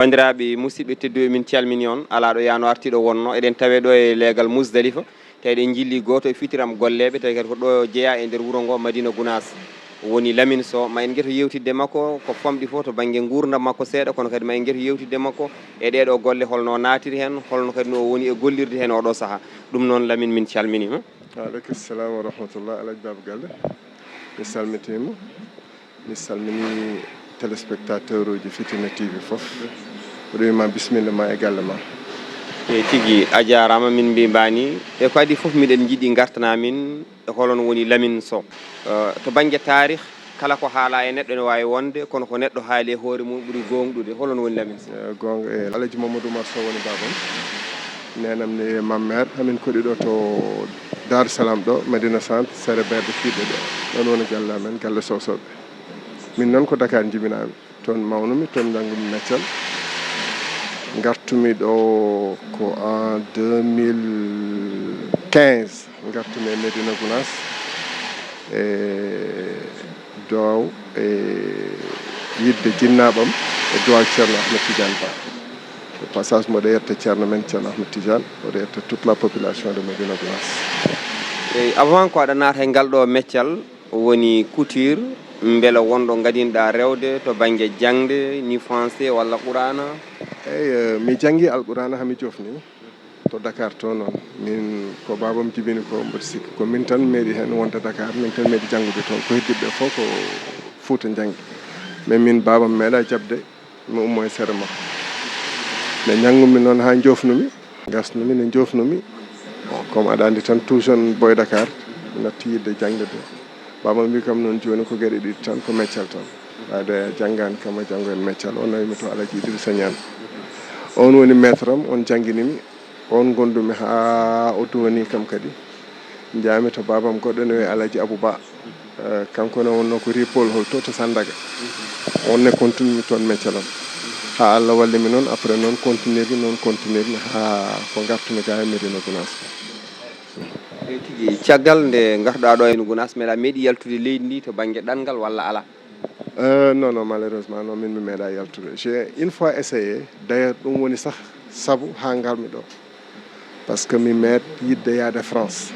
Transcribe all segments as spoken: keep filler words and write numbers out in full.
Banndiraaɓe musidɓe tedduɓe, min calmini on. Alaa ɗo yaano artiiɗo wonno. Eɗen tawe ɗo e leegal Musdalifa. Tawi eɗen njilli gooto e fitiram golleeɓe, tawi kadi ko ɗo jeyaa e nder wuro ngo, Madina Gunaas. Woni Lamine Sow. Ma en ngeto yewtidde makko ko famɗi fof to bannge nguurndam makko seeɗa, kono kadi ma en ngeto yewtidde makko e ɗee ɗoo golle, holno o naatiri heen, holno kadi no o woni e gollirde heen oo ɗoo sahaa. Ɗum noon, Lamine, min calminiima. Waaleykum salam wa rahmatullah, Alhaji Baba Galle. Mi salmitiima. Mi salmini téléspectateur uji Fitina T V fof. Mboɗo wima bisimilla ma e galle ma. E tigi, a jaaraama, min mbi mbaani. E ko adii fof, miɗen njiɗi ngartana min e holon woni Lamine Sow. Eh, to bannge taarih, kala ko haala e neɗɗo ene waawi wonde, kono ko neɗɗo haali e hoore mum ɓuri goongɗude. Holon woni Lamine Sow? Eh, goonga, e Alaji Mamadou Oumar Sow woni baabam. Neenam ne Mammeer, hamin koɗi ɗo to Dar Salam ɗo, Medina Centre, sere Berde Kiiɗɗe ɗo. Ɗon woni galle amen, galle Sow Sowɓe. Min noon ko Dakar jibinami. Toon mawnumi, toon njanngumi meccal. Ngartumi ɗo ko en deux mille quinze. Ngartumi e Medina Gounass e duwaaw e yiɗde jinnaaɓam e duwaaw Ceerno Ahmed Tidiane Ba. Au passage, mboɗo yetta Ceerno men, Ceerno Ahmed Tidiane, mboɗo yetta toute la population de Medina Gounass. Eyi, avant ko aɗa naata e ngal ɗo meccal, woni couture, mbele wonɗo ngadinɗa rewde to bannge jaŋde, ni français walla Qur'aana? Eyi, eh, mi janngi Alqur'aana haa mi jofni to Dakar to noon. Min ko baabam jibini ko, mboɗo sikki ko min tan meeɗi heen wonde Dakar, min tan meeɗi janngude toon. Ko heddiiɓe ɓe fof ko Fuuta njanngi. Mais min baabam meeɗa jaɓde mi ummo e sere makko. Nde njanngu-mi noon haa njoofnu-mi, ngasnu-mi, nde njoofnu-mi, bon, comme aɗa anndi tan, tout jeune boy Dakar, mi natti yiɗde jaŋde de. Baabam wi kam noon jooni ko geɗe ɗiɗi tan, ko meccal tan. Ɓayde a janngaani kam, a janngo heen meccal. O nawi mi to Alaji Idrissa Niane. Oon woni maître am, oon janngini mi. Oon ngondu-mi haa o dooni kam kadi. Njaami to baabam goɗɗo ne wiyee Alaji Abou Ba. Eh, kanko ne wonnoo ko Ripoll Hall to, to Sandaga. Oon ne continue toon meccal am. Haa Allah walli mi noon, après noon continuer mi, noon continuer mi haa ko ngartumi ga e Medina Gounass. Eyi tigi, caggal nde ngartuɗaa ɗo e Gounass, meɗa meeɗi yaltude leydi ndi to bannge ɗanngal walla alaa? Euh, non, non, malheureusement, non, min mi meeɗa yaltude. J'ai une fois essayé, d'ailleurs, ɗum woni sax sabu haa ngarmi ɗo. Parce que mi meeɗ yiɗde yaade France.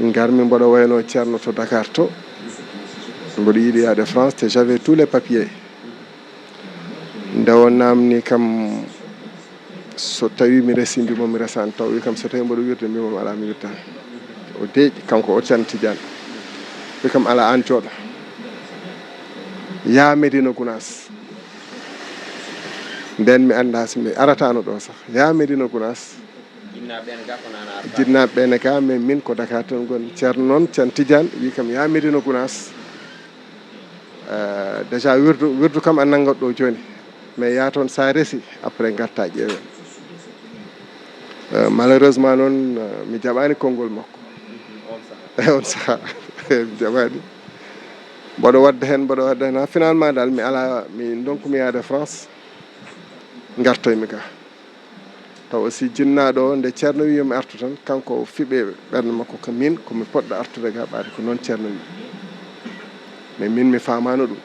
Ngarmi mboɗo wayno Ceerno to Dakar to. Mboɗo yiɗi yaade France, te j'avais tous les papiers. Nde o naamni kam so tawi mi resi, mbimo mi resaani, taw wi kam so tawi mboɗo wirde, mbimo mi alaa, mi wirdaani. O deeƴi, kanko o Ceerno Tidiane. Wi kam alaa, aan jooɗo. Yaa Medina Gounass. Nden mi anndaa si mi arataano ɗo sax. Yaa Medina Gounass. Jinnaaɓe ɓe ne ga ko nana arta. Jinnaaɓe ɓe ne ga, mais min ko Dakar tan ngon. Ceerno noon, Ceerno Tidiane, wi kam yaa Medina Gounass. Euh, déjà wirdu, wirdu kam a nanngat ɗo jooni. Mais yaa toon sa resi, après ngarta ƴeewen. Euh, malheureusement noon, euh, mi jaɓaani konngol makko. On saha. On saha. Mi jaɓaani. Mboɗo waɗde heen, mboɗo waɗde heen. Ha finalement dal, mi ala, mi ndonku mi yaade France. Ngartoy mi ga. Taw aussi jinnaaɗo o, nde Ceerno wi yo mi artu tan, kanko o fiɓe ɓernde makko ko min, ko mi poɗɗo artude ga ɓaade, ko noon Ceerno wi. Mais min mi faamaano ɗum.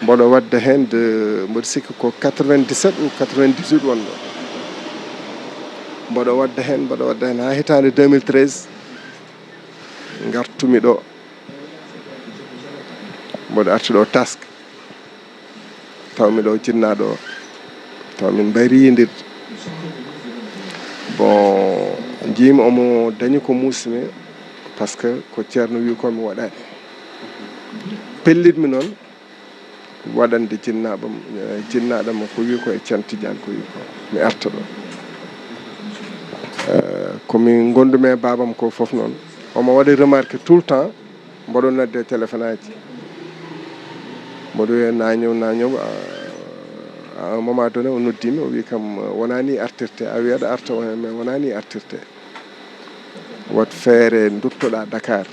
Mboɗo waɗde heen de, mboɗo sikki ko quatre-vingt-dix-sept ou quatre-vingt-dix-huit wonno. Mboɗo waɗde heen, mboɗo waɗde heen haa hitaande deux mille treize, ngartumi ɗo. Mboɗo arti ɗo Task. Taw miɗo jinnaaɗo o, taw min mbayri yiyondirde. Bon, njiimi omo dañi ko muusmi, parce que ko Ceerno wi ko mi waɗaani. Pellitmi noon waɗande jinnaaɓam, eh, jinnaaɗam ko wi ko e Ceerno Tidiane ko wi ko mi arta ɗo. Eh, ko mi ngonndumi e baabam ko fof noon, omo waɗi remarque tout le temps, mboɗo nodde téléphone aji. Mboɗo wiya, "Naño, Naño, à, à un moment donné, o noddimi, o wi kam, wona ni artirte. A wi aɗa arta, o, mais wona ni artirte. Wat feere duttoɗa Dakar.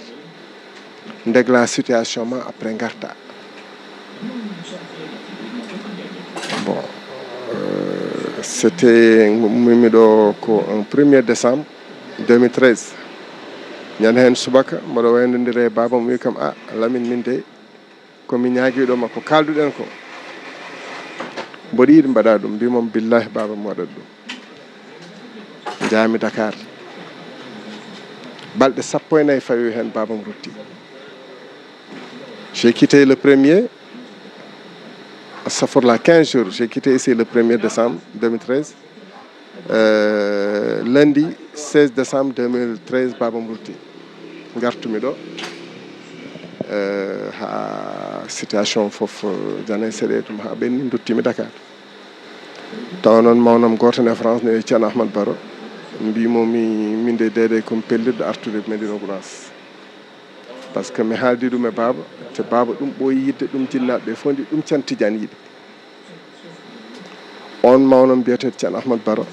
Ndegla situation ma, après ngarta." Bon, euh, c'était, mi, miɗo ko un premier décembre deux mille treize. Ñande heen subaka, mboɗo waynodiri e baabam, o wi kam, "Ah, Lamine, min de, Ko mi ñaagiiɗo ma, ko kaalduɗen ko, mboɗo yiɗi mbaɗa ɗum. Mbii mo, billahi, baaba, mi waɗat ɗum. Njaami Dakar. Balɗe sappo e nayi fawi heen, baabam rutti. J'ai quitté le premier, astafurlah, quinze jours. J'ai quitté ici le premier décembre deux mille treize. Euh, lundi seize décembre deux mille treize, baabam rutti. Ngartumi ɗo, euh, haa situation fof, euh, jana e seeɗa e ɗum, haa ɓenni, nduttimi Dakar. Tawa noon mawnam gooto ne France ne, Ceerno Ahmad Baro. Mbii mo mi, min de, deede, ko mi pellitɗo artude Medina Gounass. Par ce que mi haaldi ɗum e baaba, te baaba ɗum ɓooyi yiɗde, ɗum jinnaaɓe ɓe fof ndi, ɗum Ceerno Tidiane yiɗi. On mawnam biyeteeɗo Ceerno Ahmad Baro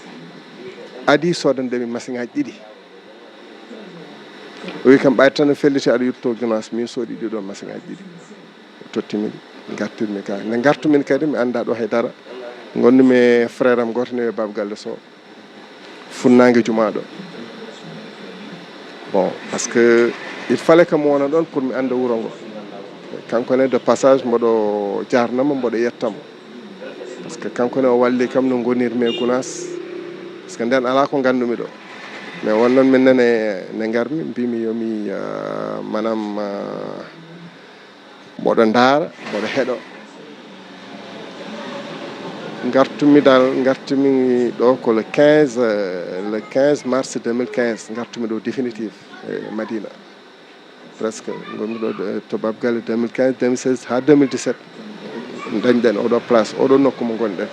adii soodande mi masiŋaaji ɗiɗi. O wi kam, ɓayde tan no felliti aɗa yurto Gounass, min soodi ɗiɗo masiŋaaji ɗiɗi. Tottimi ɗi, ngartirmi ka. Nde ngartumi kadi, mi anndaa ɗo hay dara. Ngonnumi e frère am gooto ne wiyee Baaba Galle Sow, funnaange jumaa ɗo. Bon, par ce que il fallait que mi wona ɗoon pour mi annda wuro ngo. Kanko ne, de passage, mboɗo jaarnamo, mboɗo yettamo. Par ce que kanko ne, o walli kam no ngonirmi e Gounass. Par ce que ndeen alaa ko nganndumi ɗo. Mais won noon min nane nde ngarmi, mbimi yo mi, ah, maanaam, ah, mboɗo ndaara, mboɗo heɗo. Ngartumi dal, ngartumi ɗo ko le quinze, euh, le quinze mars deux mille quinze, ngartumi ɗo définitive, e Madina. Presque ngonmi ɗo, eh, to Baaba Galle deux mille quinze, deux mille seize haa deux mille dix-sept. Dañɗen oɗo place, oɗo nokku mo ngonɗen.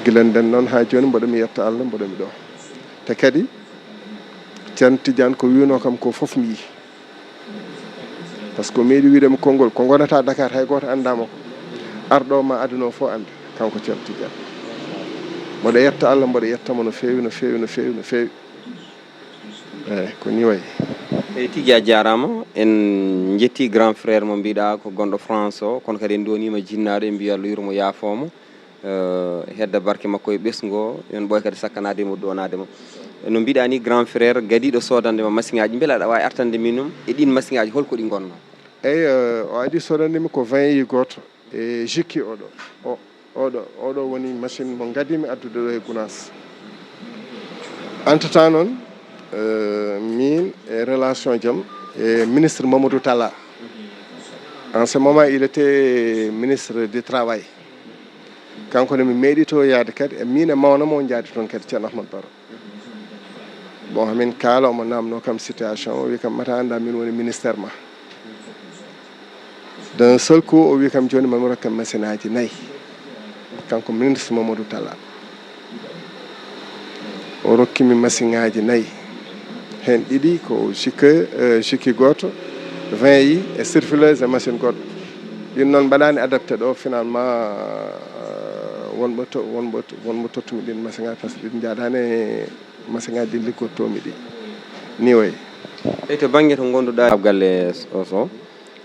Gila nden noon haa jooni mboɗo mi yetta Allah, mboɗo mi ɗo. Te kadi, Ceerno Tidiane ko wi'unoo kam ko fof mi yi'i. Par ce que o meeɗi wiide mi konngol, ko ngonata Dakar hay gooto anndaama ko. Arɗo ma aduna o fof annda, kanko Ceerno Tidiane. Mboɗo yetta Allah, mboɗo yetta mo no feewi, no feewi, no feewi, no feewi. Eeyi, ko nii wayi. Eeyi, tigi a jaaraama. En njetti grand frère mo mbiɗa ko gonɗo France o, kono kadi en ndoniima jinnaaɗo, en mbiya Allah yurmo yaafoomo. Eh, hedda barke makko e ɓesngu o, en ɓooy kadi sakkanaade mo, donaade mo. No mbiɗa ni, grand frère, gadiiɗo soodande ma masiŋaaji, mbele aɗa waawi artande min ɗum e ɗiin masiŋaaji, holko ɗi ngonno? Eeyi, eh, o adii soodande mi ko vingt yi gooto e jikki oɗo. O, oɗo, oɗo woni machine mo ngadimi addude ɗo e Gounass. Entre temps noon, eh, min e relation jam e ministre Mamadou Talla. En ce moment, il était ministre du Travail. Kanko ne mi meeɗi to yaade kadi, e min e mawna mo njaadi toon kadi, Ceerno Ahmad Baro. Bon, hamin kaala, omo namno kam situation, o wi kam, mata annda min woni ministère ma. D'un seul coup, o wi kam, jooni mami rokke machine aji nayi. Kanko ministre Mamadou Talla. O rokki mi machine aji nayi. Heen ɗiɗi ko jikki, eh, jikki gooto, vingt yi e surfileuse e machine goɗɗo. Ɗin noon mbaɗaani adapté ɗo, finalement, eh, wonɓe to-, wonɓe to-, wonɓe tottumi ɗin machine aji, par ce que ɗin njaadaani e machine aji ɗi liggotoomi ɗi. Ni wayi. Eyi, to bannge to ngonduɗa galle o so,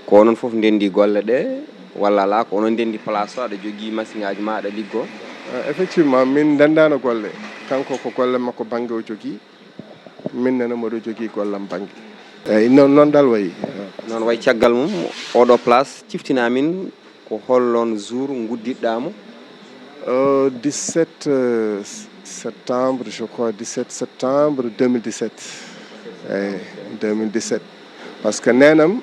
ko onon fof ndendi golle ɗe, walla alaa, ko onon ndendi place o, aɗa jogii machine aji ma, aɗa liggo? Eh, effectivement, min ndendaano golle. Kanko ko golle makko bannge o jogii. Min nene mboɗo jogii gollam bannge. Eyi, noon, noon dal wayi. Noon wayi, caggal mum, oɗo place, ciftina min ko holon jour ngudditɗa mo? Euh, dix-sept, euh, septembre, je crois, dix-sept septembre deux mille dix-sept. Eyi, deux mille dix-sept. Par ce que nenam,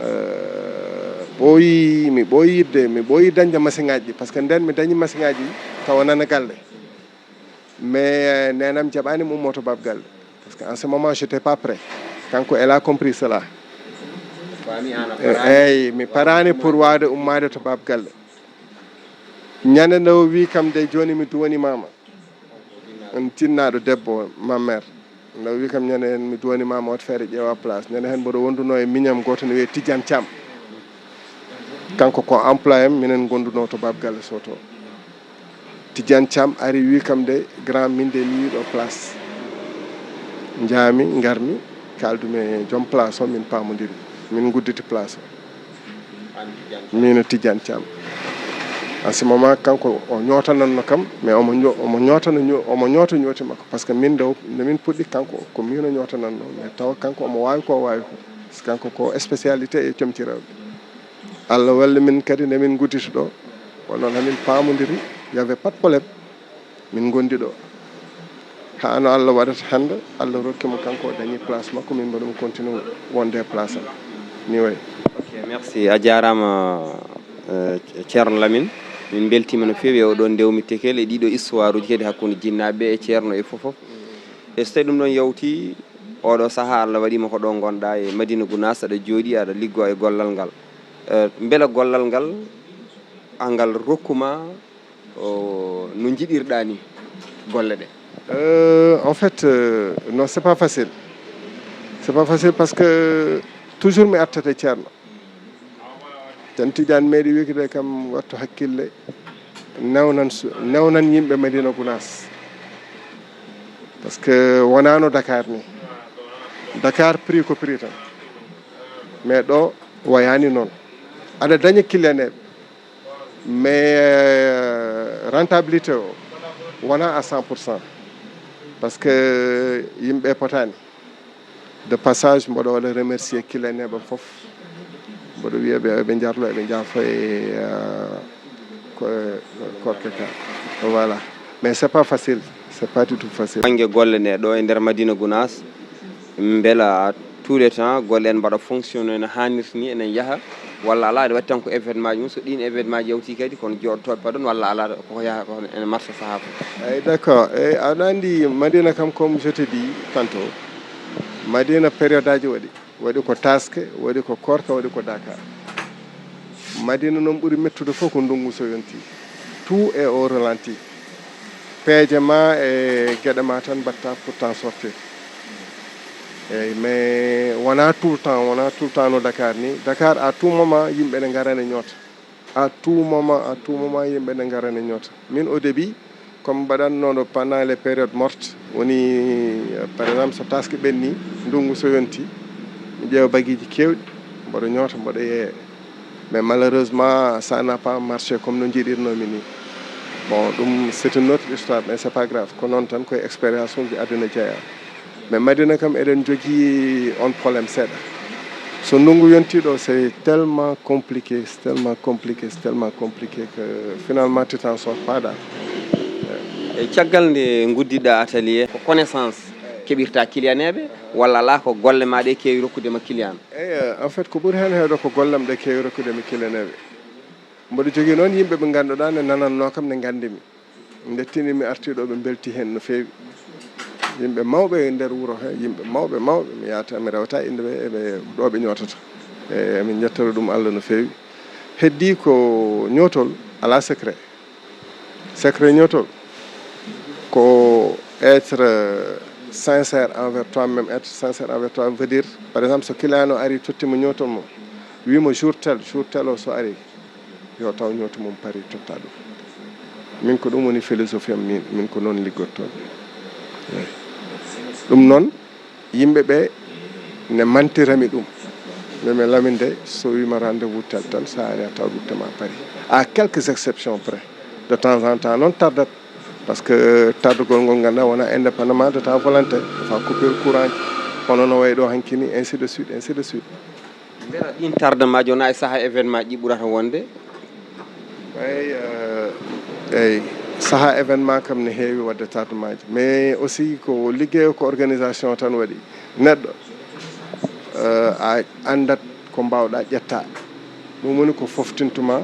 euh, ɓooyi, mi ɓooyi yiɗde, mi ɓooyi dañde machine aji ɗi. Par ce que nden mi dañi machine aji ɗi, tawa nana galle. Mais, euh, nenam jaɓaani mi ummoo to Baaba Galle. Parce que en ce moment, j'étais pas prêt. Kanko, elle a compris cela. Faami, an a Eh, paraani. Eyi, mi paraani pour waawde ummaade to Baaba Galle. Ñande nde o wi kam de, jooni mi duwanimaama. On jinnaaɗo debbo, ma mère. Nde o wi kam ñande heen mi duwanimaama, waɗ feere ƴeewa place. Ñande heen mboɗo wonduno e miñam gooto ne wiyee Tidiane Thiam. Kanko ko employé am, minen ngonduno to Baaba Galle Soto. Tidiane Thiam ari wi kam de, grand, min de mi yiɗo place. Njaami, ngarmi, kaaldumi e joom place o, min paamodiri. Min ngudditi place o. Min e Tidiane Thiam. En ce moment, kanko o ñootananno kam, mais omo ño-, omo ñootana ño-, omo ñoota ñooti makko. Par ce que min nde o, nde min puɗɗi, kanko ko min o ñootananno, mais tawa kanko omo waawi ko o waawi ko. Par ce que kanko ko spécialité e comci rewɓe. Allah walli min kadi, nde min ngudditi ɗo, ko noon hamin paamondiri, y avait pas de problème. Min ngondi ɗo. Haa no Allah waɗata hannde, Allah rokki mo kanko, o dañi place makko, min mbaɗa mo continue wonde e place am. Ni wayi. Ok, merci. A jaaraama, eh, Ceerno Lamine. Min mbeltiima no feewi e oɗo ndewmi tekel e ɗiɗo histoire uji kadi hakkunde jinnaaɓe e Ceerno e fof fof. E so tawi ɗum ɗon yawti, oɗo sahaa Allah waɗiima ko ɗo ngonɗa e Madina Gunaas, aɗa jooɗi, aɗa liggo e gollal ngal. Eh, mbela gollal ngal, angal rokkuma, o, no njiɗirɗa ni golle ɗe? Euh, en fait, euh, non, c'est pas facile. C'est pas facile parce que toujours mi artat e Ceerno. Ceerno Tidiane meeɗi wiide kam, wattu hakkille, newnan su-, newnan yimɓe Madina Gunaas. Parce que wonano Dakar ni. Dakar prix ko prix tan. Mais ɗo wayani noon. Aɗa daña client eɓe. Mais, euh, rentabilité o wona à cent pour cent. Parce que yimɓe potani. De passage, mboɗo waɗa remercier client eɓe fof. Mboɗo wiya ɓe, eɓe jarlo, eɓe jaafo e, euh, ko, korka ka. Voilà. Mais c'est pas facile. C'est pas du tout facile. Bannge golle ɗe ɗo e nder Madina Gunaas, mbela tous les temps golle en mbaɗa fonctionner no haanirta ni, enen yaha, walla alaa, ene waɗi tan ko événement ji mum, so ɗiin événement ji yawti kadi, kono jooɗotooɓe paɗon, walla alaa, koko yaha, ko ene marsa sahaa fof. Eyi, d'accord. Eyi, aɗa anndi Madina kam, comme je te dis tantôt, Madina période aji waɗi. Waɗi ko Taske, waɗi ko Korka, waɗi ko Dakar. Madina noon ɓuri mettude fof ko ndunngu so yonti. Tout est au ralenti. Peeje ma e geɗe ma tan mbaɗta pour t'en sortir. Eyi, mais wona tout le temps, wona tout le temps no Dakar ni. Dakar, à tout moment, yimɓe ne ngara ne ñoota. À tout moment, à tout moment, yimɓe ne ngara ne ñoota. Min, au début, comme mbaɗatnooɗo pendant les périodes mortes, woni, euh, par exemple, so taski ɓenni, ndunngu so yonti, mi ƴeewa bagiiji keewɗi, mboɗo ñoota, mboɗo yeeya. Mais malheureusement, ça n'a pas marché comme no njiɗirnoomi ni. Bon, ɗum, c'est une autre histoire, mais c'est pas grave. Ko noon tan, koye expérience uji aduna jeyaa. Mais Madina kam, eɗen njogii on problème seeɗa. So ndunngu yontii ɗo, c'est tellement compliqué, c'est tellement compliqué, c'est tellement compliqué que finalement, tu t'en sors pas daal. E caggal nde nguddiɗa atelier, ko connaissance keɓirta kiliyaneeɓe, walla alaa, ko golle ma ɗe keewi rokkude ma kiliyan? Eyi, en fait, ko ɓuri heen heewde ko golle am ɗe keewi rokkude mi kiliyaneeɓe. Mboɗo jogii noon yimɓe ɓe ngannduɗaa ne nanannoo kam, ne nganndi mi. Nde tini mi artii ɗo, ɓe mbelti heen no feewi. Yimɓe mawɓe e nder wuro he, yimɓe mawɓe, mawɓe, mi yaata, mi rewata innde ɓe, eɓe, ɗo ɓe ñootata. E, emin njettoro ɗum Allah no feewi. Heddii ko ñootol alaa secret. Secret ñootol ko être, euh, sincère envers toi-même, être sincère envers toi veut dire, par exemple, so client o ari, totti mo ñootol mum, wi mo jour tel, jour tel o so ari, yo taw ñootol mum pari, totta ɗum. Min ko ɗum woni philosophie am, min, min ko noon liggottomi. Eyi. Ɗum noon, yimɓe ɓe ne mantira mi ɗum. Mbe mi Lamine de, so wima rendez-vous tel, tel, sa ari a tawat wutte ma pari. À quelques exceptions près. De temps en temps, noon tardat. Parce que tardugol ngol, ngannduɗaa, wona indépendamment de ta volonté. Des fois, coupure courant, hono no wayi ɗo hanki ni, ainsi de suite, ainsi de suite. Mbela ɗin tardement ji wona e saha événement ji ɓurata wonde? Eyi, euh, eyi, saha événement kam ne heewi waɗde tardement ji, mais aussi ko liggey o, ko organisation tan waɗi. Neɗɗo, euh, a anndat ko mbawɗa ƴetta. Ɗum woni ko foftintuma.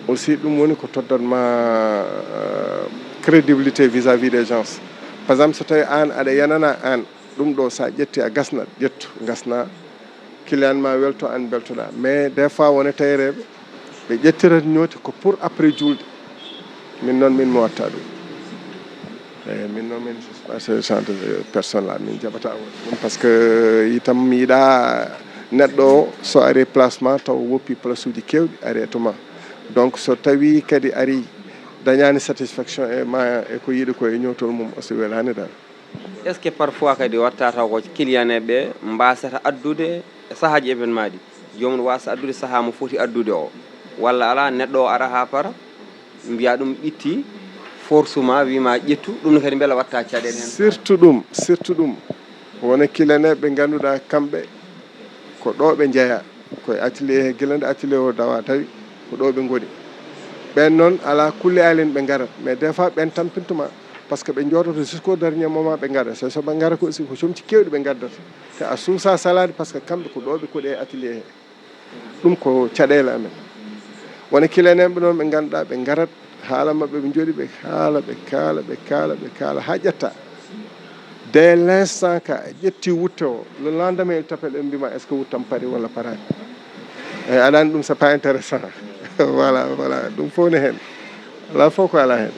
Aussi, ɗum woni ko toddatma, euh, crédibilité vis-à-vis des gens. Par exemple, so tawi an aɗa yanana an, ɗum ɗo sa ƴetti a gasnat, ƴettu, gasna. Client ma welto, an beltoɗa. Mais des fois wona tayreɓe, ɓe ƴettirat ñooti ko pour après julde. Min noon, min mi watta ɗum. Eyi, min noon, min, je suis pas ce genre de personne là, min jaɓata won ɗum. Parce que itam mi yiɗa neɗɗo o so ari place ma taw woppi place uji kewɗi, ari e tuma. Donc so tawi kadi ari dañani satisfaction e ma, e ko yiɗi ko e ñootol mum, o so welani dal. Est ce que parfois kadi watta taw ko client ɓe mbasata addude e sahaji événement ɗi, jomum wasa addude saha mo foti addude o, walla ala, neɗɗo o ara ha para, mbiya ɗum ɓitti, force ma, wima ƴettu ɗum ne, kadi beela watta caɗele hen? Surtout ɗum, surtout ɗum, wona client ɓe ganduɗa kamɓe ko ɗo ɓe jeeya, Koye atelier he, gila nde atelier o dawa tawi ko ɗo ɓe ngoni. Ɓen noon, ala kulli alin ɓe ngarat, mais des fois ɓen tampintuma, parce que ɓe jooɗoto jusqu'au dernier moment ɓe ngara. So, so ɓe ngara ko aussi ko comci kewɗi ɓe ngaddata. Te a suusa salade, parce que kamɓe ko ɗo ɓe koɗi e atelier he. Ɗum ko caɗeele amen. Wona kilanenɓe noon ɓe ngannduɗaa ɓe ngarat, haala maɓɓe ɓe njooɗi ɓe kaala, ɓe kaala, ɓe kaala, ɓe kaala haa ƴetta. Dès l'instant ka ƴetti wutte o, le lendemain il t'appelle, ɓe mbima est-ce que wuttam pari walla paraani? E aɗa anndi ɗum c'est pas intéressant. Voilà, voilà, ɗum fof ne heen. Alaa fof ko alaa heen.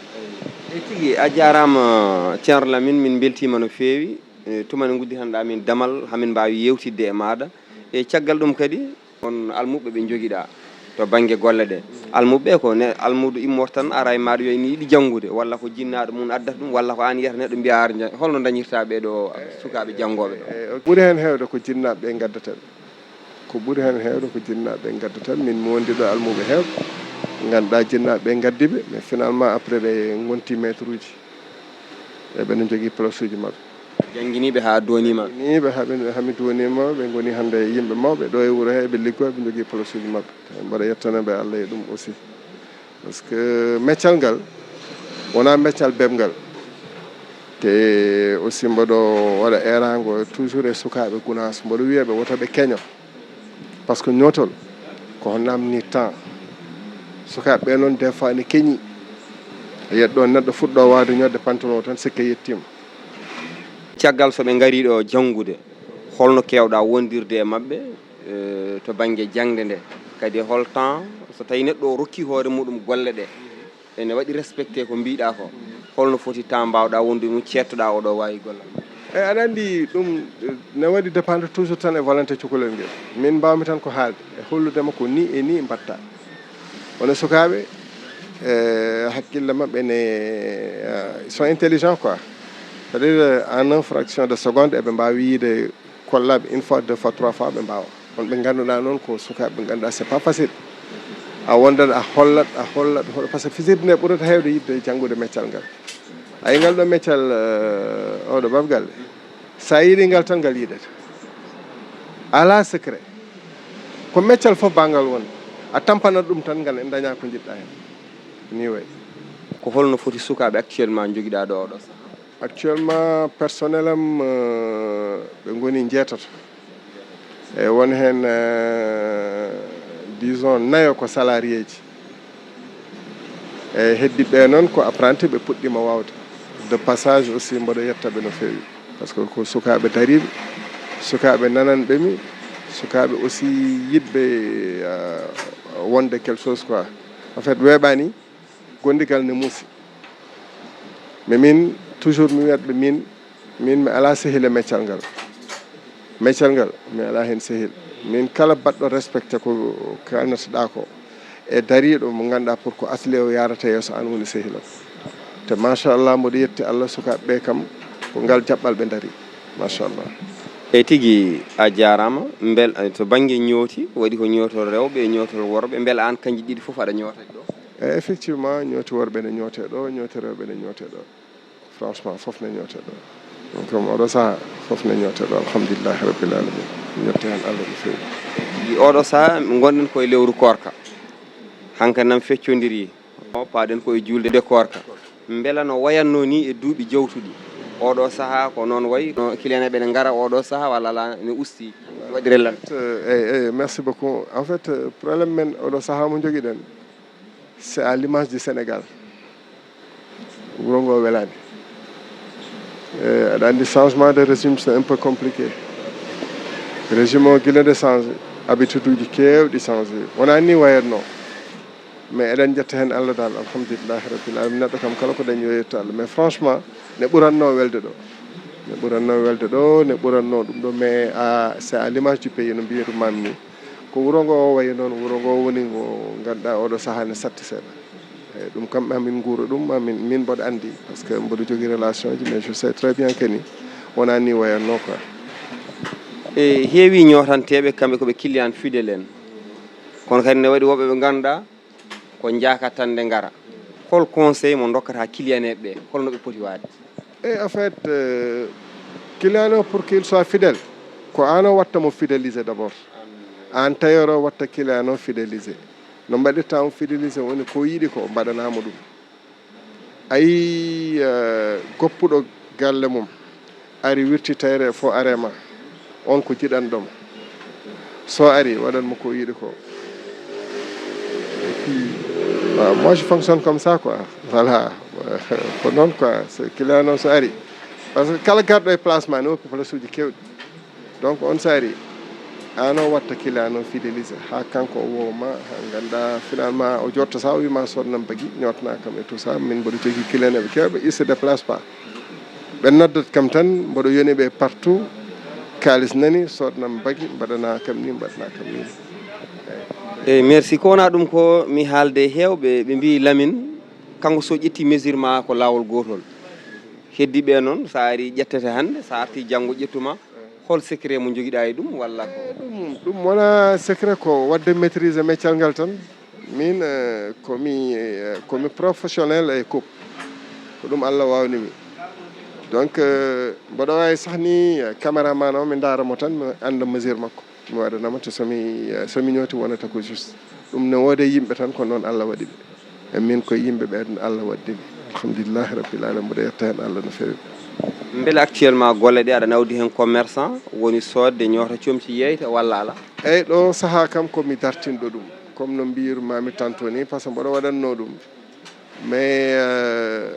E tigi, a jaaraama, Ceerno Lamin, min mbeltiima no feewi. E tuma nde ngudditanɗaa min damal, hamin mbaawi yeewtidde e maaɗa. E caggal ɗum kadi, on almuɓɓe ɓe njogiɗaa to bannge golle ɗe. Almuɓɓe ko ne, almuudo immorto tan ara e maaɗa wiya ene yiɗi janngude, walla ko jinnaaɗo mum addata ɗum, walla ko aan yiyata neɗɗo mbiya ar nja-, holno dañirta ɓee ɗo sukaaɓe janngooɓe ɗo? E, ɓuri heen heewde ko jinnaaɓe ɓe ngaddata ɓe. Ko ɓuri heen heewde ko jinnaaɓe ɓe ngaddata ɓe. Min mi wondi ɗo almuɓe heewɓe, ngannduɗaa jinnaaɓe ɓe ngaddi ɓe, mais finalement après ɓe ngonti maître uji. E ɓe no njogii place uji maɓɓe. Jannginiiɓe haa dooniima. Ni ɓe haɓi, hami dooniima, ɓe ngoni hannde yimɓe mawɓe ɗo e wuro he, ɓe liggoo, ɓe njogii place uji maɓɓe. Mboɗo yettana ɓe Allah e ɗum aussi. Parce que meccal ngal wonaa meccal beɓngal. Te aussi mboɗo waɗa eeraango toujours e sukaaɓe Gunaas. Mboɗo wiya ɓe woto ɓe keño. Parce que ñootol ko hono namni temps. Sukaaɓe ɓe noon des fois ne keñi. A yiyat ɗo neɗɗo fuɗɗo waawde ñootde pantalon o tan sikke yettiima. Caggal so ɓe ngarii ɗo janngude, holno keewɗaa wondirde e maɓɓe, eh, to bannge jaŋde nde? Kadi hol temps so tawii neɗɗo o rokkii hoore muɗum golle ɗe, ene waɗi respecté ko mbiɗa ko, holno foti temps mbaawɗa wonde ɗum ceettoɗa oɗo waawi gollal? E aɗa anndi ɗum, eh, ne waɗi dépendre toujours tan e volonté cukalel ngel. Min mbaawmi tan ko haalde e holludema ko ni e ni mbatta. Wona sukaaɓe, eh, hakkille maɓɓe ne, eh, ils sont intelligents quoi. C'est-à-dire, en une fraction de seconde, eɓe mbaawi yiide kollaɓe une fois, deux fois, trois fois, ɓe mbaawa. On ɓe ngannduɗaa noon ko sukaaɓe ɓe ngannduɗaa c'est pas facile. A wondat, a hollat, a hollat, hollat, parce que fijirde nde ɓurata heewde yiɗde janngude meccal ngal. A yi ngal ɗo meccal, eh, oɗo Baba Galle. Sa yiɗi ngal tan ngal yiɗete. Alaa secret. Ko meccal fof banngal woni. A tampanat ɗum tan ngal en daña ko njiɗɗa heen. Ni wayi. Ko holno foti sukaaɓe actuellement njogiɗaa ɗo oɗo sahaa? Actuellement, personnel am, euh, ɓe ngoni njeetato. E won heen, euh, disons, nayo ko salarié ji. E heddiɓe noon ko apprenti ɓe puɗɗiima waawde. De passage aussi mboɗo yetta ɓe no feewi. Parce que ko sukaaɓe dariiɓe, sukaaɓe nananɓe mi, sukaaɓe aussi yiɗɓe, euh, wonde quelque chose quoi. En fait, weeɓaani. Gondigal ne muusi. Mais min, toujours mi wiyat ɓe min, min mi alaa sehil e meccal ngal. Meccal ngal, mi alaa heen sehil. Min kala baɗɗo respecté ko kalnataɗaa ko, e dariiɗo mo ngannduɗaa pour ko atelier o yaarata yeeso, aan woni sehil am. Te machallah, mboɗo yetti Allah, sukaaɓe ɓe kam, ko ngal jaɓɓal ɓe ndarii. Machallah. E tigi, a jaaraama. Mbel, to bannge ñooti, waɗi ko ñootol rewɓe e ñootol worɓe, mbela aan kanji ɗiɗi fof aɗa ñoota ɗo? E effectivement, ñooti worɓe ne ñoote ɗo, ñooti rewɓe ne ñoote ɗo. Franchement, fof ne ñoote ɗo. Donc, comme oɗo saha, fof ne ñoote ɗo, alhamdulillahi rabbil alamin. Ñotte heen Allah no feewi. Oɗo saha, ngonɗen koye lewru koorka. Hankadi nam feccondiri. Paaɗen ko e juulde nde koorka. Mbela no wayatno ni e duuɓi jawtuɗi? Oɗo saha ko noon wayi? No client ɓe ne ngara oɗo saha walla ala ne usti? Waɗi relal. Eh, eh, eh, merci beaucoup. En fait, euh, problème men oɗo saha mo jogiɗen, c'est à l'image du Sénégal. Wuro ngo welani. Eh, aɗa anndi changement de régime, c'est un peu compliqué. Régime o gila nde changé, habitude uji kewɗi changé. Wona ni wayatno. Mais eɗen njetta heen Allah dal, alhamdulillahi rabbil alamin. Neɗɗo kam kala ko dañi yo yettu Allah. Mais franchement, ne ɓuratno welde ɗo. Ne ɓuratno welde ɗo, ne ɓuratno ɗum ɗo. Mais, ah, c'est à l'image du pays, no mbiyatmi ni. Ko wuro ngo o wayi noon, wuro ngo woni ngo ngannduɗaa oɗo saha ne satti seeɗa. Eyi, ɗum kam amin nguura ɗum, amin, min mboɗo anndi, parce que mboɗo jogii relation ji, mais je sais très bien que ni wonaa ni wayatno quoi. E heewi ñootanteeɓe, kamɓe ko ɓe client fidèle en. Kono kadi ne waɗi woɓɓe ɓe ngannduɗaa ko njaaka tan nde ngara. Hol conseil mo ndokkata client ɓe, holno ɓe poti waade? Et en fait, euh, client o, pour qu'il soit fidèle, ko aan o watta mo fidéliser d'abord. Aan tailleur o watta client o fidélisé. No mbaɗirta on fidélisé woni ko yiɗi ko mbaɗanaa mo ɗum. A yii, eh, goppuɗo galle mum, ari wirti tailleur fof are ma, on ko jiɗanɗo mo. So ari, waɗan mo ko yiɗi ko. Et puis, waaw, moi, je fonctionne comme ça, quoi. Voilà. Ko noon, quoi. So client noon so ari. Parce que kala garɗo e place ma ne woppi place uji kewɗi. Donc, on so ari, aan o watta client noon fidélisé. Haa kanko o woo ma, haa ngannda, finalement, o jotto sa o wii ma, "Soodnam bagi, ñootana kam et tout ça." Min mboɗo jogii client eɓe keewɓe, il se déplace pas. Ɓe noddat kam tan, mboɗo yoni ɓe partout. Kaalis nani, "Soodnam bagi, mbaɗana kam ni, mbaɗana kam ni." Eyi, merci. Ko wona ɗum ko mi haalde e heewɓe, ɓe mbiyi Lamine, kanko so ƴetti mesure ma ko laawol gootol. Heddiiɓe noon, so a ari ƴettete hannde, so a arti janngo ƴettuma, hol secret mo njogiɗa e ɗum walla ko? Ɗum, ɗum wona secret, ko waɗde maîtriser meccal ngal tan. Min, eh, ko mi, eh, ko mi professionnel e coupe. Ko ɗum Allah waawni mi. Donc, eh, mboɗo waawi sax ni, eh, caméraman o, mi ndaara mo tan, mi annda mesure makko. Mi waɗana mo, te so mi, eh, so mi ñooti wonata ko juste. Ɗum ne woodi e yimɓe tan, ko noon Allah waɗi ɓe. E min ko yimɓe ɓeen Allah waɗdi mi. Alhamdulillahi Rabbil Alamin, mboɗo yetta heen Allah no feewi. Mbele actuellement golle ɗe aɗa nawdi heen commerçant, woni soodde, ñoota comci, yeeyta walla alaa? Eeyi, ɗo sahaa kam ko mi dartinɗo ɗum. Comme no mbiyir-maa-mi tantôt ni, par ce que mboɗo waɗatnoo ɗum. Mais, euh,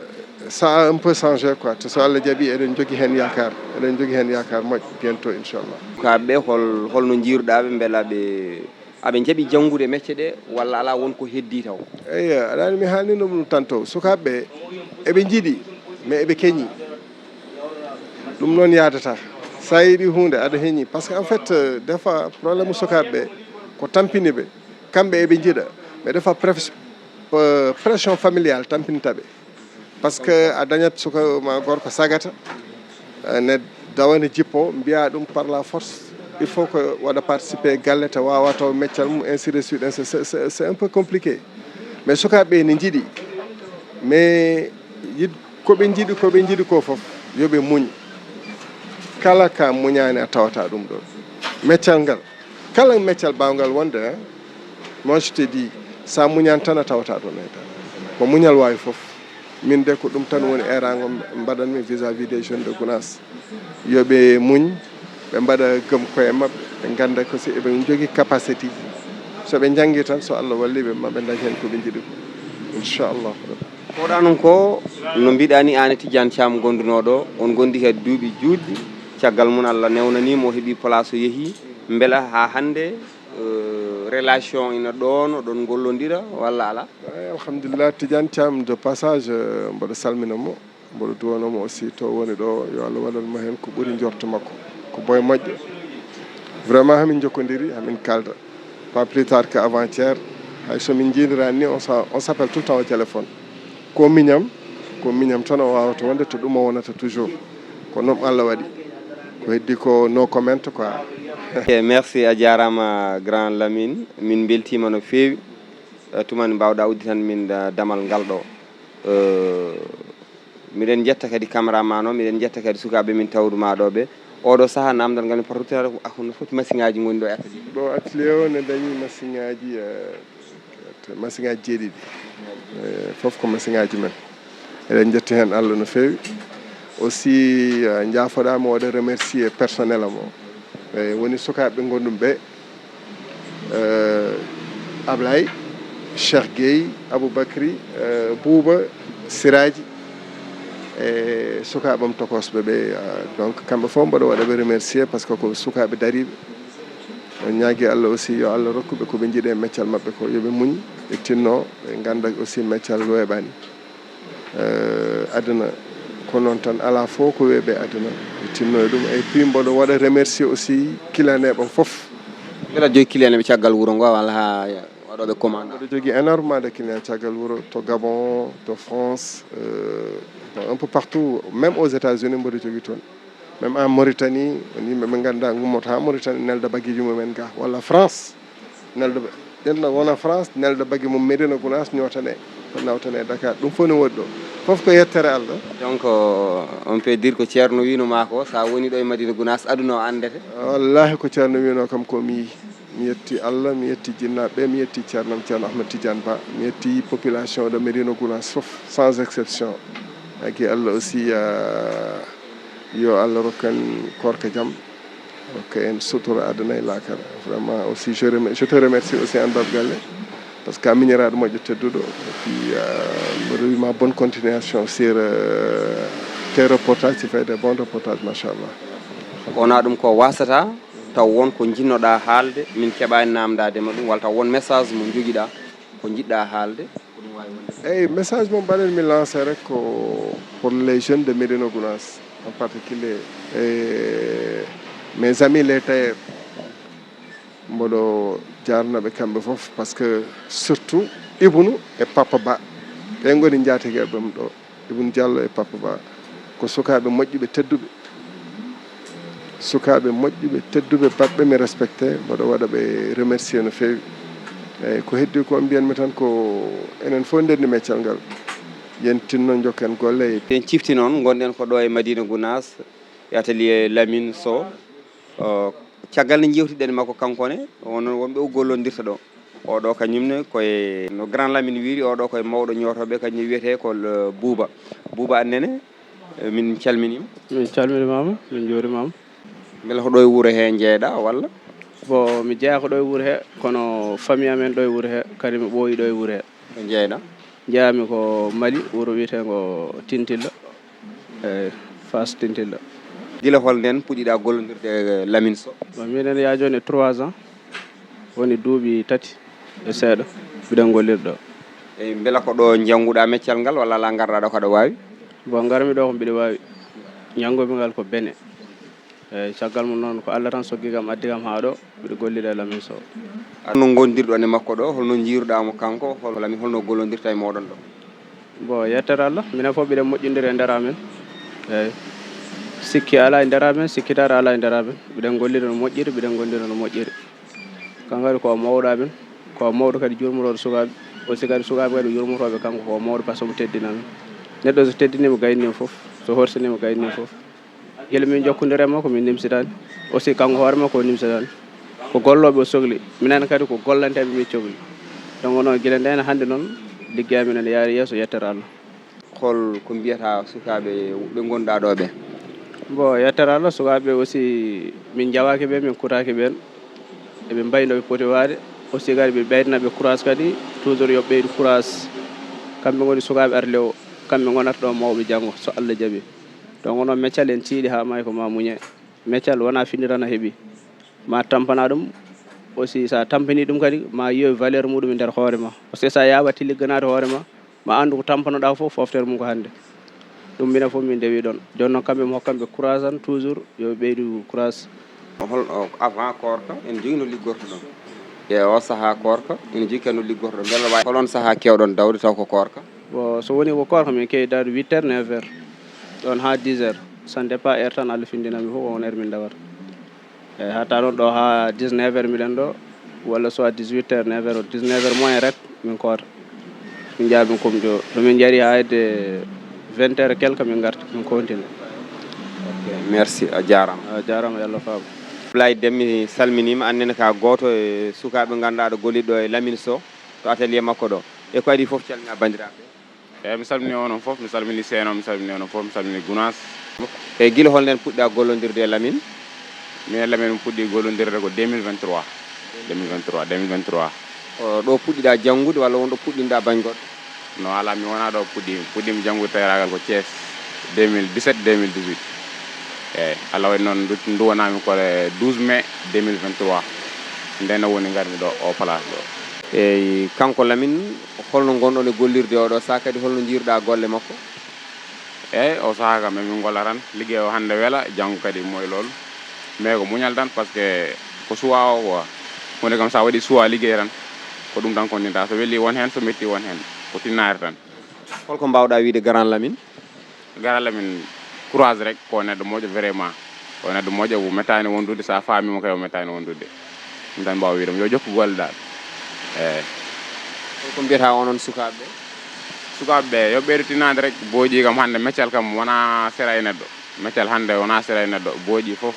ça a un peu changé, quoi. Te so Allah jaɓi, eɗen njogi heen yaakaar. Eɗen njogi heen yaakaar moƴƴo, bientôt, inchallah. Sukaaɓe ɓe, hol, hol no njiiruɗaa ɓe, mbela ɓe, aɓe njaɓi janngude mecce ɗe, walla alaa, won ko heddii taw? Eeyi, aɗa anndi mi haalnino ɗum tantôt. Sukaaɓe ɓe, eɓe njiɗi, mais eɓe keñi. Ɗum noon yaadataa. So a yiɗi huunde, aɗa heñi. Par ce que, en fait, euh, des fois, problème sukaaɓe ɓe, ko tampini ɓe. Kamɓe eɓe njiɗa. Mais des fois, pref-, euh, pression familiale tampinta ɓe. Par ce que a dañat suka ma gorko sagata, eh, ne dawa ne jippo, mbiya ɗum par la force, il faut que waɗa participer e galle, te wawa taw meccal mum, ainsi de suite, ainsi, c'est, c'est, c'est un peu compliqué. Mais sukaaɓe ɓe ne njiɗi, mais yid-, ko ɓe njiɗi, ko ɓe njiɗi ko fof, yo ɓe muñ. Kala ka muñaani a tawata ɗum ɗon. Meccal ngal, kala meccal baawngal wonde, hein, moi je te dis, sa muñaani tan a tawata ɗon hay dara. Ko muñal waawi fof. Min de ko ɗum tan woni eeraango mbaɗanmi vis-à-vis des jeunes de Gounass. Yo ɓe muñ, ɓe mbaɗa gëm koye maɓɓe, ɓe ngannda ko si eɓe njogii capacité ji. So ɓe njanngi tan, so Allah walli ɓe, ma ɓe ndañ heen ko ɓe njiɗi ko. Inchallahu Rabbi. Ko ɗa noon ko no mbiɗa ni, aan e Tidiane Thiam ngondunooɗo, on ngondi he duuɓi juutɗi. Caggal mum Allah newnanii mo, o heɓi place o yehi. Mbela haa hannde, eh, relation ina ɗoon, oɗon ngollondira walla alaa? Eyi, alhamdulillah, Tidiane Thiam de passage, eh, mboɗo salmina mo, mboɗo duwano mo aussi to woni ɗo, yo Allah waɗan mo heen ko ɓuri njorto makko. Ko boy moƴƴo. Vraiment, hamin njokkondiri, hamin kalda. Pas plus tard que avant-hier, hay so min njiidirani ni, on s'a-, on s'appelle tout le temps au téléphone. Ko miñam, ko miñam tan o wawata wonde, to ɗum o wonata toujours. Ko noon Allah waɗi. Ko heddi ko no comment quoi. Eh, merci, a jaaraama grand Lamine. Min mbeltiima no feewi. Eh, tuma nde mbaawɗa udditan min, eh, damal ngal ɗo. Eh, miɗen njetta kadi cameraman o, miɗen njetta kadi sukaaɓe min tawdu ma ɗo ɓe. Oɗo saha namdal ngal mi portotira ko, ah, no foti masiŋaaji ngoni ɗo e atelier? Ɗo atelier o ne dañi masiŋaaji, eh, masiŋaaji jeeɗiɗi. Eh, fof ko masiŋaaji men. Eɗen njetti heen Allah no feewi. Aussi, eh, njaafoɗaa mi waɗa remercier personnel am o. Eh, woni sukaaɓe ɓe ngonɗum ɓe. Eh, Ablaye, Cheikh Gueye, Aboubacry, eh, Bouba, Siraji, e sukaaɓe am tokosɓe ɓe, eh, donc kamɓe fof mboɗo waɗa ɓe remercier par ce que ko sukaaɓe dariiɓe. On ñaagi Allah aussi yo Allah rokku ɓe ko ɓe njiɗi e meccal maɓɓe ko, yo ɓe muñ, ɓe tinno, ɓe ngannda aussi meccal weeɓaani. Eh, aduna ko noon tan, alaa fof ko weeɓi e aduna, ɓe tinno e ɗum. Et puis mboɗo waɗa remercier aussi client ɓe fof. Mbeɗa jogii client ɓe caggal wuro ngo walla haa waɗooɓe commande? Mboɗo jogii énormément de clients caggal wuro, to Gabon, to France, euh, bon, un peu partout, même aux États-Unis mboɗo jogii toon. Même en Mauritanie, won yimɓe ɓe ngannduɗaa ngummoto haa Mauritanie nelda bagiiji mumen ga, walla France, nelda ba-, ƴetta wona France, nelda bagi mum Médina Gounass, ñootane, nawtane Dakar. Ɗum fof ne woodi ɗo. Fof ko yettere Allah. Donc, on peut dire ko Ceerno wiino ma ko, sa woni ɗo e Madina Gounass, aduna o anndete? Wallahi ko Ceerno wiino kam ko mi yii. Mi yetti Allah, mi yetti jinnaaɓe ɓe, mi yetti Ceerno am, Ceerno Ahmed Tidiane Ba, mi yetti population de Médina Gounass fof, sans exception. Agi Allah aussi, euh, yo Allah rokku en koorka jam, rokku en sutura aduna e laakara. Vraiment aussi, je rem-, je te remercie aussi, an Baba Galle, parce que a miñiraaɗo moƴƴo tedduɗo, et puis, euh, mboɗo wima bonne continuation sur, euh, tes reportages, tu fais des bons reportages, machallah. Ko wona ɗum ko wasata, taw won ko njiɗnoɗa haalde, min keɓani namdade ma ɗum, walla taw won message mo jogiɗa, ko jiɗɗa haalde, ko ɗum wawi wonde? Eyyi, message mo mbaɗen mi lancé rek ko pour les jeunes de Médina Gounass, en particulier, e mes amis les tailleurs. Mboɗo jarnaɓe kamɓe fof, parce que surtout Ibnu e Papa Ba, ɓe ngoni njaatigeɓe am ɗo. Ibn Diallo e Papa Ba ko sukaaɓe moƴƴuɓe, tedduɓe. Sukaaɓe moƴƴuɓe, tedduɓe, baɗɓe mi respecté. Mboɗo waɗa ɓe remercier no feewi. Eyyi, ko heddi ko mbiyanmi tan ko enen fof ndenndi meccal ngal. Yen tinno njokken golle. Eɗen cifti noon, ngonɗen ko ɗo e Madina Gounass, e atelier Lamine Sow. O, caggal nde njeewtiɗen e makko kanko ne, won, wonɓe o gollondirta ɗo. Oɗo kañum ne koye no Grand Lamine wiiri, oɗo koye mawɗo ñootooɓe, kañum wiyetee ko le Buuba. Buuba Annene, eh, min calminiima. Min calminimaama, min njuurimaama. Mbela ko ɗo e wuro he njeeyɗa walla? Bon, mi jeyaa ko ɗo e wuro he, kono famille amen ɗo e wuro he, kadi mi ɓooyi ɗo e wuro he. Ɗo njeeyɗa? Njeeyami ko Mali, wuro wiyeteengo Tintilla. Eyyi, Fass Tintilla. Gila hol nden puɗɗiɗa gollondirde e Lamine Sow? Bon, minen yaa jooni trois ans, woni duuɓi tati e seeɗa, mbiɗen gollirde ɗo. Eyyi, mbela ko ɗo njannguɗa meccal ngal walla ala ngarɗa ɗo kaɗa waawi? Bon, ngarmi ɗo ko mbiɗa waawi. Njannguɓe ngal ko Benin. Eyyi, caggal mum noon ko Allah tan soggi kam, addi kam haa ɗo, mbiɗa gollida e Lamine Sow. Holno ngondirɗon e makko ɗo? Holno njiiruɗa mo kanko? Hol-, Lamine, holno gollondirta e moɗon ɗo? Bon, yettere Allah, minen fof mbiɗen moƴƴondiri e nder amen. Eyyi. Sikki alaa e nder amen, sikkitaare alaa e nder amen. Mbiɗen ngollida no moƴƴiri, mbiɗen ngollida no moƴƴiri. Kanko kadi ko o mawɗo amen, ko o mawɗo kadi jurmotooɗo sukaaɓe. Aussi kadi sukaaɓe kadi o jurmotooɓe kanko ko o mawɗo par ce que omo teddina amen. Neɗɗo so teddiniima gaynii fof, so horsiniima gaynii fof. Gila min jokkondiri e makko, min nimsitaani. Aussi, kanko hoore makko, o nimsitaani. Ko gollooɓe o sokli. Minen kadi ko gollanteeɓe min cokli. Donc, noon, gila ndeen hannde noon, liggey amen ene yaari yeeso, yettere Allah. Hol ko mbiyata sukaaɓe ɓe ngonɗa ɗo ɓe? Bon, yettere Allah, sukaaɓe aussi, min njawaaki ɓe, min kutaaki ɓeen. Eɓe mbayi no ɓe poti waade. Aussi kadi, ɓe ɓeydana ɓe courage kadi. Toujours yo ɓeydu courage. Kamɓe ngoni sukaaɓe arle o. Kamɓe ngonata ɗo mawɓe janngo, so Allah jaɓi. Donc, onon meccal en tiiɗi haa maayi ko ma muñe. Meccal wonaa fini tan a heɓi. Ma tampana ɗum, aussi so a tampini ɗum kadi, ma yiyoy valeur muɗum e nder hoore ma. Parce que so a yaaɓati ligganaade hoore ma, ma anndu ko tampanoɗa fof, foftere mum ko hannde. Ɗum minen fof min ndewi ɗon. Jooni noon kamɓe mi hokkanɓe courage tan, toujours yo ɓeydu courage. Hol, o, avant koorka, ene jogii no liggortoɗon? E o sahaa koorka, ene jogii kadi no liggortoɗon. Mbela waawi, hol on sahaa keewɗon dawde taw ko koorka? Bon, so woni ko koorka, min keewi dawde huit heures, neuf heures. Ɗon haa dix heures. Ça dépend heure tan Allah findinami fof, ko on heure min dawata. Eyyi, hatta noon ɗo haa dix-neuf heures miɗen ɗo, walla soit dix-huit heures, neuf heures, dix-neuf heures moins rek min koota. Min njaha min komjo. To min njari haa hedde vingt heures et quelque min ngarta, min continue. Ok, merci, a jaaraama. A jaaraama, yo Allah faabo. Ablaye Dem, mi salminiima, aan nene ka gooto e sukaaɓe ngannduɗaa aɗa gollida ɗo e Lamine Sow to atelier makko ɗo. E ko adii fof calmina banndiraaɓe. Eyyi, mi salmini onon fof, mi salmini Seeno, mi salmini onon fof, mi salmini Gunaas. E gila hol nden puɗɗa gollondirde e Lamine? Min e Lamine min puɗɗi gollondirde ko deux mille vingt-trois. Deux mille vingt-trois, deux mille vingt-trois. Ko ɗo puɗɗiɗa janngude walla won ɗo puɗɗinɗa bañ goɗɗo? No, alaa, mi wonaa ɗo puɗɗi, puɗɗimi janngude tayraagal ko Thiès, deux mille dix-sept, deux mille dix-huit. Eyyi, Allah waɗi noon ndu-, nduwanami ko le douze mai deux mille vingt-trois. Nden woni ngarmi ɗo o place ɗo. Eyyi, kanko Lamine, holno ngonɗon e gollirde oɗo saha, kadi holno njiiruɗa golle makko? Eyyi, o saha kam emin ngolla tan, liggey o hannde wela, janngo kadi moy lool. Mais ko muñal tan, parce que ko suwa o quoi. Huunde kam sa waɗi suwa liggey tan, ko ɗum tan kontinta. So weli won heen, so metti won heen. Ko tinnaare tan. Holko mbawɗa wiide Grand Lamine? Grand Lamine, courage rek, ko neɗɗo moƴƴo vraiment. Ko neɗɗo moƴƴo, o mettaani wondude, sa faamimo kay o mettaani wondude. Ɗum tan mbawa wiide mo, yo jokku golle dal. Eyyi. Holko mbiyata onon sukaaɓe? Sukaaɓe ɓe, yo ɓeydu tinnaade rek, booƴi kam hannde, meccal kam wona sera e neɗɗo. Meccal hannde wona sera e neɗɗo, booƴi fof.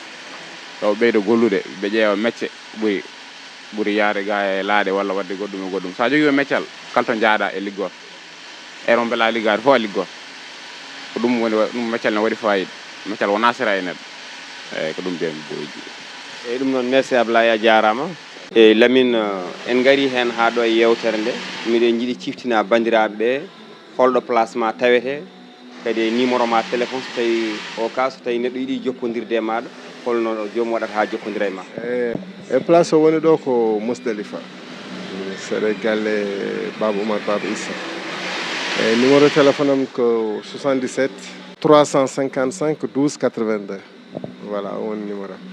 Yo ɓeydo gollude, ɓe ƴeewa mecce ɓuri. Ɓuri yaade ga e laaɗe walla waɗde goɗɗum e goɗɗum. So a jogii o meccal, kala to njaaɗa e liggor. Ero mbela liggaade fof a liggor. Ko ɗum woni wa-, ɗum meccal ne waɗi fayida. Meccal wona sira e neɗɗo. Eyi, ko ɗum mbiyanmi boyji. Eyi, ɗum noon, merci Ablaye, a jaaraama. Eyi, Lamine, eh, en ngarii heen haa ɗo e yeewtere nde. Miɗen njiɗi ciftina banndiraaɓe ɓe holɗo place ma tawete, kadi e numéro ma téléphone, so tawi o cas, so tawi neɗɗo yiɗi jokkondirde e maaɗa, holno joom waɗata haa jokkondira e ma? E, e place o woni ɗo ko Musdalifa, seeɗa e galle Baba Oumar, Baba Issa. E numéro téléphone am ko soixante-dix-sept trois cent cinquante-cinq douze quatre-vingt-deux. Voilà, o woni numéro am.